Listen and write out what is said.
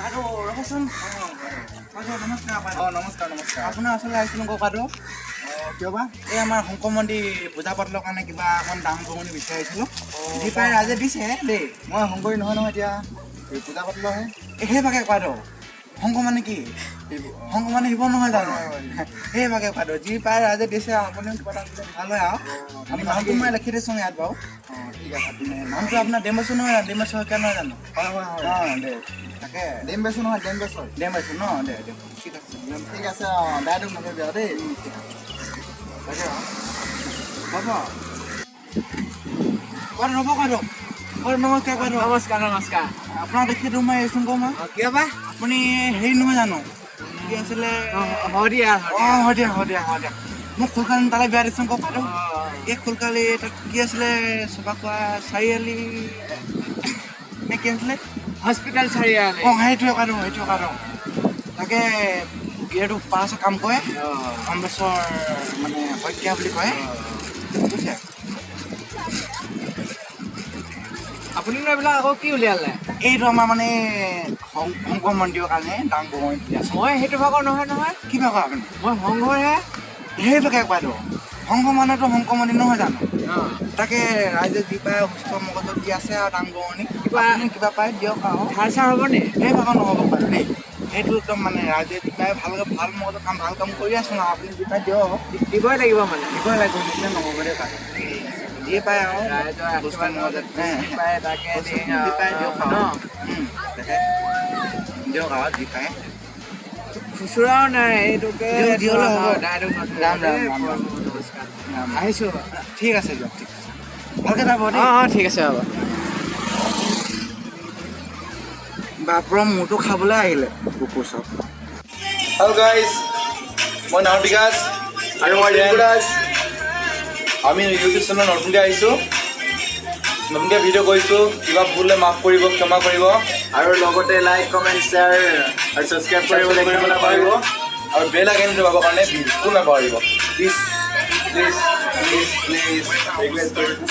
আৰু ৰ'বচোন। বাইদেউ, নমস্কাৰ বাইদেউ। অঁ, নমস্কাৰ নমস্কাৰ। আপোনাৰ ওচৰলৈ আহিছিলোঁ ককাটো। অঁ, কিয় বা? এই আমাৰ শংকৰ মন্দিৰ পূজা পাতলৰ কাৰণে কিবা অকণ দান বৰঙণি বিচাৰিছিলোঁ। যি পায় ৰাইজে দিছে দেই। মই শংকৰী নহয় নহয়, এতিয়া এই পূজা পাতলহে। এই সেইভাগে কোৱাটো। শংকৰ মানে কি? শংকৰ মানে শিৱ নহয় জানো? সেইভাগে কোৱাটো। যি পায় ৰাইজে দিছে, আপুনিও কিবা এটা দিলে ভাল হয়। আৰু আপুনি নামটো মই লিখি দিছোঁ ইয়াত বাৰু। অঁ, ঠিক আছে। আপুনি নামটো আপোনাৰ ডেমেশ্বৰ নহয় জানো? ডেমেশ্বৰ শইকীয়া নহয় জানো? হয়। অঁ, দে, তাকে। ডেম বেচো নহয়, ডেম বেচৰ। ডেমেশ্বৰ ন? দে দে, ঠিক আছে। ঠিক আছে। অঁ, দাইটোক নকৰিবি আৰু দেই। ঠিক আছে, তাকে আৰু হ'ব। কোৱা, ৰ'ব, কোৱা কোৱা। নমস্কাৰ, কোৱা। নমস্কাৰ নমস্কাৰ। আপোনাক দেখিতো মই আহিছোঁ কওঁ মই। অঁ, কিয় বা? আপুনি হেৰি নহয় জানো, কি আছিলে? শদিয়া। অঁ, শদিয়া শদিয়া শদিয়া। মোক খুলখালি তালৈ বিয়া দিছোঁ কওঁ পাতো। এই খুলখালি তাত কি আছিলে, চবাখোৱা চাৰিআলি নে কি আছিলে? হস্পিটেল চাৰিআলি। অঁ, সেইটোৱে কাৰণো, সেইটোৱে কাৰণো। তাকে এইটো পাঁচ কাম কৰে। কংগ্ৰেছৰ মানে শইকীয়া বুলি কয়, বুজিছে? আপুনি এইবিলাক আকৌ কি উলিয়ালে? এইটো আমাৰ মানে শংকৰ মন্দিৰৰ কাৰণে দান বৰঙণি তুলি আছে। মই সেইটো ভাগৰ নহয় নহয়। কি ভাগৰ আপুনি? মই সংঘৰহে। সেইভাগে কোৱাটো। সংঘ মানেতো শংকৰ মন্দিৰ নহয় জানো? তাকে ৰাইজে যি পায় সুস্থ মগজত দি আছে আৰু দান বৰঙণি। কিবা আপুনি কিবা পায় দিয়ক আৰু। ধাৰ চাৰ হ'ব নি? সেই ভাগৰ নহ'ব পাৰে দেই। সেইটো একদম মানে ৰাইজে যি পায় ভালকৈ ভাল মগজত কাম, ভাল কাম কৰি আছোঁ ন। আপুনি যি পায় দিয়ক। দিবই লাগিব মানে? দিবই লাগিব, নিদিলে নহ'ব দেই। ভাল যিয়ে পায় আৰু ৰাইজৰ সুস্থ আশীৰ্বাদ মগজত যি পায় তাকে দিম। যি পায় দিয়ক ন। আৰু। তাকে দিয়ক আৰু যি পায়। খুচুৰাও নাই, এইটোকে। দিয়ক, দিয়লে হ'ব। দাইটোক। ৰাম, ৰাম, ৰাম, ৰাম। নমস্কাৰ, আহিছোঁ। ঠিক আছে দিয়ক, ঠিক আছে, ভালকৈ যাব দেই। অঁ অঁ, ঠিক আছে, হ'ব। বাপৰ মূৰটো খাবলৈ আহিলে কুকুৰ চব। হেল্ল' গাইজ, মই নাম বিকাশ আৰু মই ৰিংকুৰাজ। আমি ইউটিউব চেনেলত নতুনকৈ আহিছোঁ, নতুনকৈ ভিডিঅ' কৰিছোঁ। কিবা ভুল হ'লে মাফ কৰিব, ক্ষমা কৰিব। আৰু লগতে লাইক, কমেণ্ট, শ্বেয়াৰ আৰু ছাবস্ক্ৰাইব কৰিব নাপাহৰিব আৰু বেল আইকনটো দবাবৰ কাৰণে বিলকুল নাপাহৰিব। Please please please please, request কৰিছোঁ।